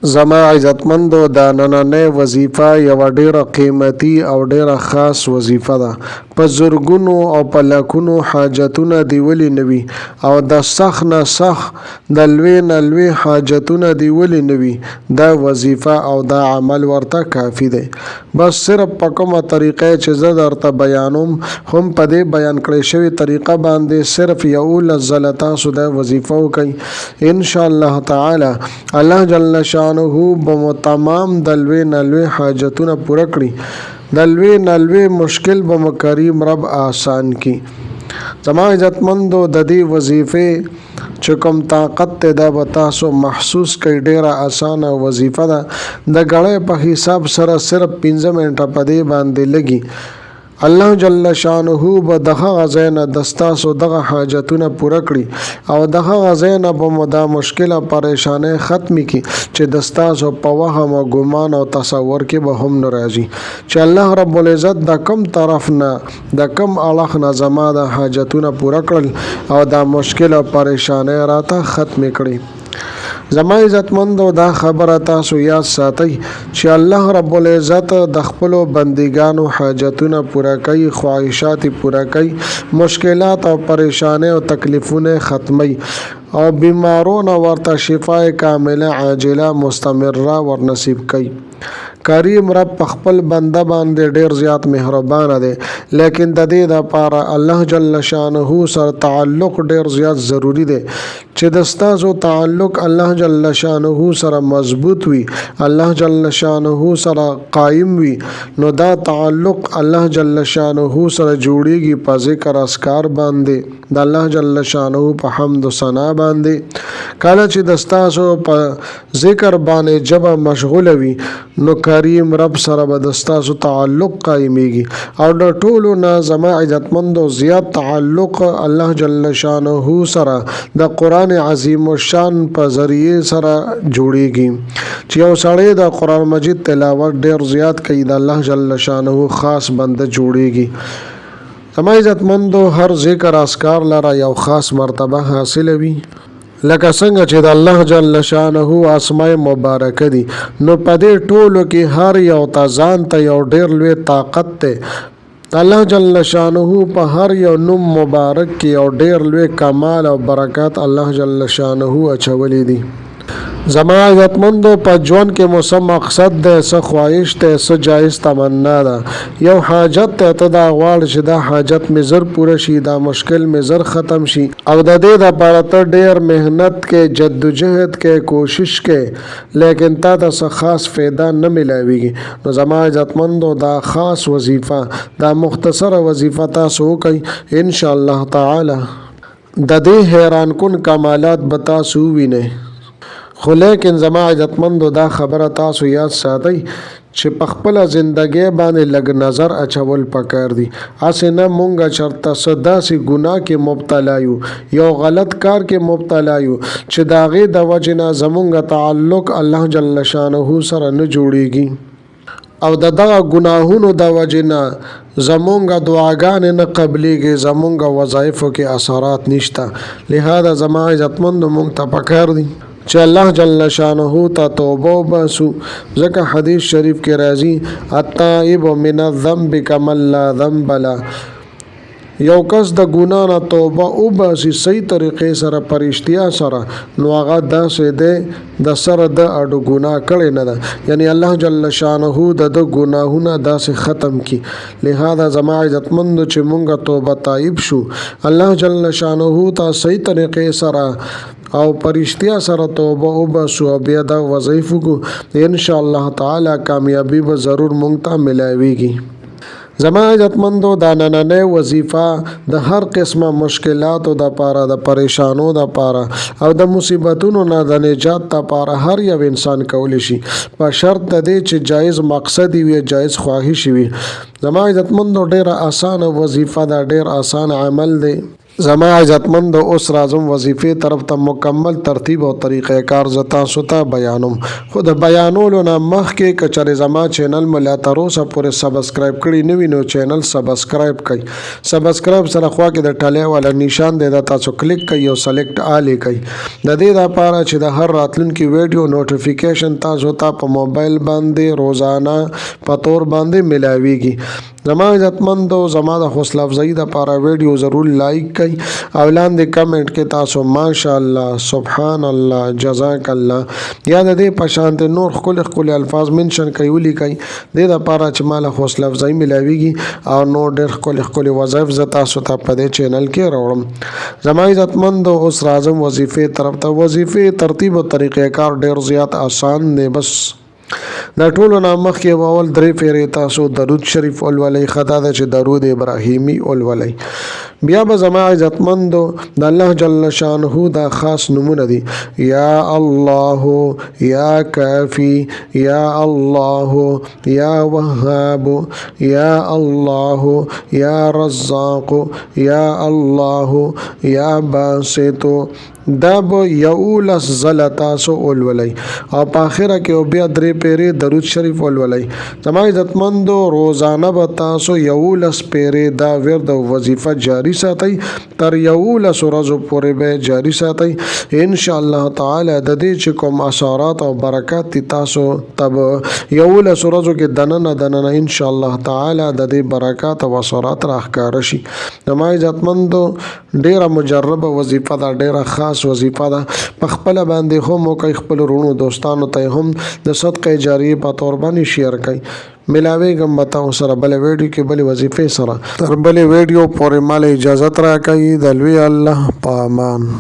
زما عزتمندو دا نننۍ وظیفه یوه ډیره قیمتي او ډیره خاص وظیفه ده، په زرګونو او په لکونو حاجتونه دې ولې نه وي او د سخت نه سخت د لوی نه لوی حاجتونه دې ولې نه وي، دا وظیفه او دا عمل ورته کافي دی. بس صرف په کومه طریقه چې زه درته بیانوم هم په دې بیان کړې شوې طریقه باندې صرف 11 ځله تاسو دا وظیفه وکړئ، ان شاء الله تعالی الله جل شانه به مو تمام د لوی نه لوی حاجتونه پوره کړي، د لوی نه لوی مشکل به مو کریم رب آسان کړي. زما عزتمندو د دې وظیفې چې کوم طاقت ته دا به تاسو محسوس کړئ، ډیره اسانه وظیفه ده. د ګړۍ په حساب سره صرف 5 منټه په دې باندې لګي. الله جل شانه به د هغه ځای نه د ستاسو دغه حاجتونه پوره کړي او د هغه ځای نه به مو دا مشکله پریشانۍ ختمې کړي چې د ستاسو په وهم او ګمان او تصور کې به هم نه راځي چې الله رب العزت د کوم طرف نه د کوم اړخ نه زما دا حاجتونه پوره کړل او دا مشکل او پریشانۍ راته ختمې کړې. زما عزتمندو دا خبره تاسو یاد ساتئ چې الله رب العزت د خپلو بندګانو حاجتونه پوره کوي، خواهشات پوره کوي، مشکلات او پریشانۍ او تکلیفونه ختموي او بیمارو نه ورته شفای کامله عاجله مستمره ورنصیب کوي. کریم رب په خپل بنده باندې ډیر زیات مهربان دی، لیکن د دې لپاره الله جل شانه سره تعلق ډیر زیات ضروری دی چې د ستاسو تعلق الله جل شانه سره مضبوط وي، الله جل شانه سره قائم وي. نو دا تعلق الله جل شانه سره جوړیږي په ذکر اذکار باندې، د الله جل شانه په حمد و ثنا باندې. کله چې د ستاسو په ذکر باندې ژبه مشغوله وي نو کریم رب سره به د ستاسو تعلق قائمیږي. او د ټولو نه زما عزتمندو زیات تعلق الله جل شانه سره د قرآن عظیم الشان په ذریعه سره جوړیږي چې یو سړی د قرآن مجید تلاوت ډیر زیات کوي د الله جل شانه خاص بنده جوړیږي. زما عزتمندو هر ذکر اذکار لره یو خاص مرتبه حاصله وي، لکه څنګه چې د الله جل شانه اسماء مبارکه دي، نو په دې ټولو کې هر یو ته ځان ته یو ډیر لوی طاقت دی. الله جل شانه په هر یو نوم مبارک کې یو ډیر لوی کمال او برکات الله جل شانه اچولي دي. زما عزتمندو په ژوند کې مو څه مقصد دی، څه خواهش دی، څه جایز تمنا ده، یو حاجت دی، ته دا غواړې چې دا حاجت مې زر پوره شي، دا مشکل مې زر ختم شي، او د دې دپاره ته ډېر محنت کوې، جدوجهد کوې، کوشش کوې، لیکن تا ته څه خاص فایده نه ملاویږي. نو زما عزتمندو دا خاص وظیفه، دا مختصره وظیفه تاسو وکړئ، ان شاء الله تعالی د دې حیران کن کمالات به تاسو ووینئ. خو لیکن زما عزتمندو دا خبره تاسو یاد ساتئ چې په خپله زندګۍ باندې لږ نظر اچول پکار دي، هسې نه مونږ چرته څه داسې ګناه کې مبتلا یو، یو غلط کار کې مبتلا یو چې د هغې د وجې نه زمونږ تعلق الله جل شانه سره نه جوړیږي، او د دغه ګناهونو د وجې نه زمونږ دعاګانې نه قبلیږي، زمونږ وظایفو کې اثرات نشته. لهذا زما عزتمندو مونږ ته پکار دي چې الله جل شانه ته توبه وباسو، ځکه حدیث شریف کې راځي التائب من الذنب کمن لا ذنب له. یو کس د ګنا نه توبه وباسي صحیح طریقې سره په رښتیا سره، نو هغه داسې دی د سره د اډو ګناه کړې نه ده، یعنی الله جل شانه د ده ګناهونه داسې ختم کړي. لهذا زما عزتمندو چې مونږ توبه تائب شو، الله جل شانه ته صحیح طریقې سره او په رښتیا سره توبه وباسو او بیا دا وظایف وکړو، ان شاء الله تعالی کامیابي به ضرور مونږ ته ملاویږي. زما عزتمندو دا نننۍ وظیفه د هر قسمه مشکلاتو د پاره، د پریشانو د پاره او د مصیبتونو نه د نجات د پاره هر یو انسان کولی شي، په شرط د دې چې جایز مقصد وي، جایز خواهش وي. زما عزتمندو ډیره اسانه وظیفه ده، ډیر اسان عمل دی. زما عزتمندو اوس راځم وظیفې طرف ته مکمل ترتیب او طریقه کار زه تاسو ته بیانوم خو د بیانولو نه مخکې که چېرې زما چینل مو لا تر اوسه پورې سبسکرایب کړی نه وي نو چینل سبسکرایب کړئ. سبسکرایب سره خوا کې د ټلی والا نشان دی دا تاسو کلیک کړئ او سلیکټ آل یې کړئ د دې لپاره چې د هر راتلونکي ویډیو نوټیفیکیشن تاسو ته په موبایل باندې روزانه په تور باندې ملاویږي. زما عزتمندو زما د حوصله افزایی د پاره ویډیو ضرور لایک کړئ او لاندې کمنټ کې تاسو ماشاءالله، سبحان الله، جزاک الله یا د دې په شان ته نور ښکلي ښکلي الفاظ منشن کړئ ولیکئ، دې د پاره چې ماله حوصله افزایی ملاویږي او نور ډېر ښکلي ښکلي وظایف زه تاسو ته په دې چینل کې راوړم. زما عزتمندو اوس راځم وظیفې طرف ته. وظیفې ترتیب او طریقه کار ډېر زیات اسان دی. بس دا ټولو نه مخکې به اول درې پیرې تاسو درود شریف ولولئ، ښه دا ده چې درود ابراهیمي ولولئ. بیا به زما عزتمندو د الله جل شانه دا خاص نومونه دي، یا الله، یا کافی، یا الله، یا وهاب، یا الله، یا رزاق، یا الله، یا باسط، دا به 11 ځله تاسو ولولئ او په اخره کې او بیا درې پیرې درود شریف ولولئ. زما عزتمندو روزانه به تاسو 11 پیرې دا ورد او وظیفه جاری ساتئ، تر 11 ورځو پورې به جاری ساتئ. ان شاء الله تعالی د دې چې کوم اثرات او برکات دي تاسو ته به 11 ورځو کې دننه دننه ان شاء الله تعالی د دې برکات او اثرات راښکاره شي. زما عزتمندو ډیره مجربه وظیفه ده، ډیره خاص وظیفه ده، په خپله باندې هم وکړئ، خپلو وروڼو دوستانو ته هم د صدقه جاریه په تور باندې شیر کړئ. ملاویږم به تاسو سره بله ویډیو کې بلې وظیفې سره. تر بلې ویډیو پورې ماله اجازت راکړئ، د لوی الله په امان.